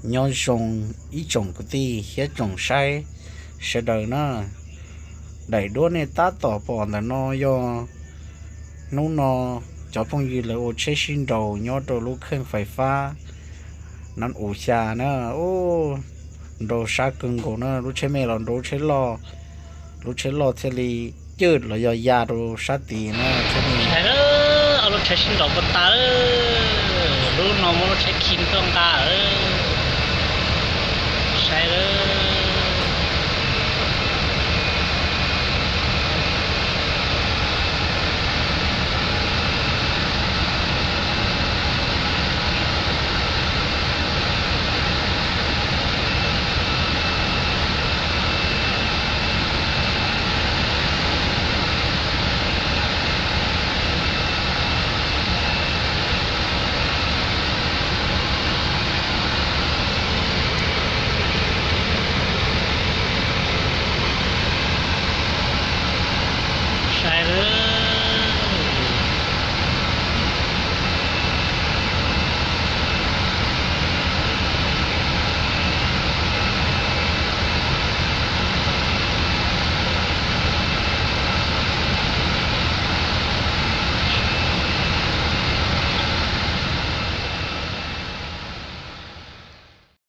Nyob zoo ib tsoom kwv tij thiab tsoom saib sawv daws na. Daim duab nej tab tom pom ntawm no yog hnub no cov phooj ywg lawv ua tsheb sib nraus nyob rau lub kheej fais fab Nab Us Xya na. Ub, nraus sab kawg nkaus na, lub tsheb me los nraus lub tsheb loj, lub tsheb loj thiaj li cwj los yog ya rau sab tid na. Tsheb me, ob lub tsheb sib nraus puag ta, lub no muab lub tsheb khi tuaj nqa,